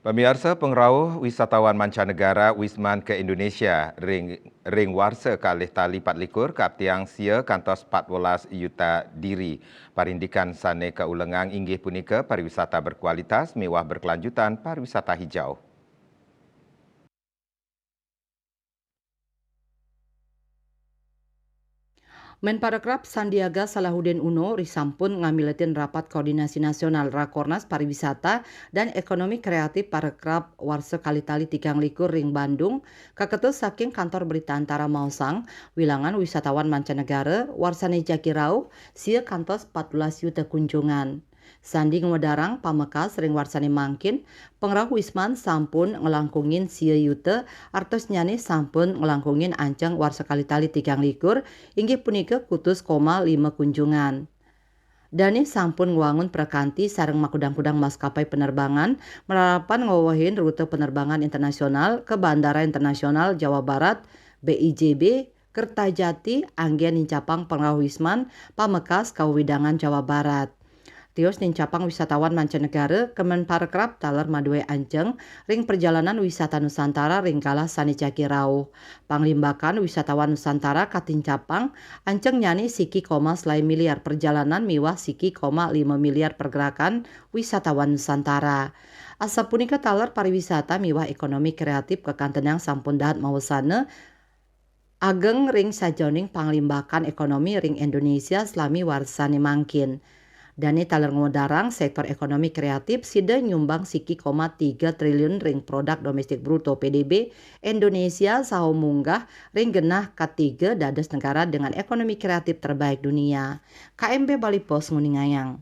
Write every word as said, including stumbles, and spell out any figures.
Pamiarsa, pengrauh wisatawan mancanegara Wisman ke Indonesia ring, ring warsa kalih tali patlikur kaptiang sia kantos patbelas yuta diri. Parindikan sane kaulengang inggih punika pariwisata berkualitas miwah berkelanjutan pariwisata hijau. Menparekraf Sandiaga Salahuddin Uno risampun ngamiletin rapat koordinasi nasional Rakornas Pariwisata dan Ekonomi Kreatif Parekraf warsa kalitali tigang likur ring Bandung, kaketus saking Kantor Berita Antara maosang, wilangan wisatawan mancanegara warsane jagi rauh sia kantos patbelas yuta kunjungan. Sandi ngwedarang pamekas ring warsane mangkin, pangrauh Wisman sampun nglangkungin sia yuta, artosnyane sampun nglangkungin anceng warsa kalitali tigang likur, inggih punika kutus koma lima kunjungan. Dane sampun ngwangun prakanti sareng makudang-kudang maskapai penerbangan, malarapan ngwewehin rute penerbangan internasional ke Bandara Internasional Jawa Barat, B I J B, Kertajati, anggen nincapang pangrauh Wisman pamekas kawewidangan Jawa Barat. Tios nincapang wisatawan mancanegara ke Menparekraf taler madue anceng ring perjalanan wisata Nusantara ring galah sane jagi rauh. Panglimbakan wisatawan Nusantara katincapang ancengnyane siki koma selae miliar perjalanan miwah siki koma lima miliar pergerakan wisatawan Nusantara. Asapunika taler pariwisata miwah ekonomi kreatif kakantenang sampun dahat mawesana ageng ring sajeroning panglimbakan ekonomi ring Indonesia salami warsane mangkin. Dane taler ngwedarang sektor ekonomi kreatif sida nyumbang siki koma tiga triliun ring produk domestik bruto, P D B, Indonesia saha munggah ring genah katiga dados negara dengan ekonomi kreatif terbaik dunia. K M P Bali Post nguningayang.